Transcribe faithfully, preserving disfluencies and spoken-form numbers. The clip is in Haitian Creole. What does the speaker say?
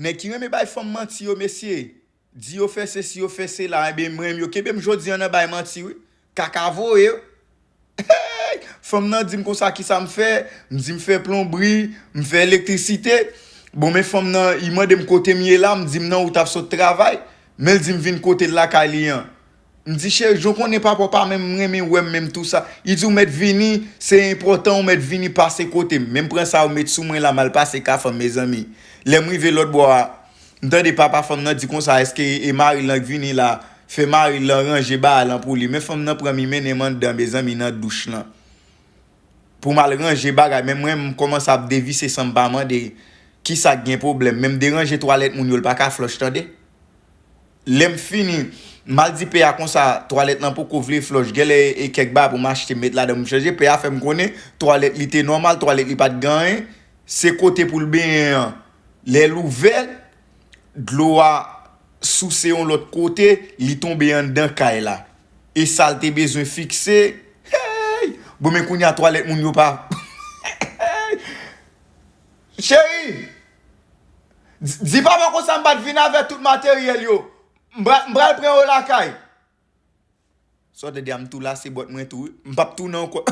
Nèg ki renmen bay fanm manti yo, mesye, di yo fè sesi, yo fè sela, enben, m renmen yo kenbe m jodi an nan bay manti, wi. Kaka voye yo. Hey! Fanm nan di m konsa kisa m fè, m di m fè plonbri, m fè elektrisite. Bon, men fanm nan, li mande m kote m ye la, m di m nan ou t ap sot travay, men l di m vin kote l lakay li an. M di, cheri, jan w konnen papa w pa menm renmen wè m menm tou sa. Li di, ou mèt vini, se enpòtan, ou mèt vini pase kote m. Men m pran sa ou met sou mwen la, m al pase ka fanm, mezanmi. Lè m rive lòt bò a, m tande papa fanm nan di konsa, èske e mari l lan k vini la, fè mari l lan ranje bagay lan pou li. Men fanm nan pran m, li mennen m anndan, mezanmi, nan douch lan. Pou m al ranje bagay, men mwen, m kòmanse ap devise san m pa mande. Kisa k gen pwoblèm? Men m deranje twalèt moun yo, l pa ka flòch, tande. Lè m fini, m al di pè a konsa, twalèt lan poko vle flòch, genlè e kèk bagay pou m achte, m met ladan pou m chanje. Pè a fè m konnen twalèt li te nòmal, twalèt li pa t gen anyen. Se kote pou l benyen an. Lè l ouvè l, dlo a souse yon lòt kote, li tonbe anndan kay la. E sa l te bezwen fikse. Hey! Bon, men kounye a twalèt moun yo pa. Cheri! Di, di papa konsa m pa t vin avèk tout materyèl yo. M pra-, m pral pran yo lakay. Sa w tande a, m tou lase bòt mwen tou, wi. M p ap tounen ankò.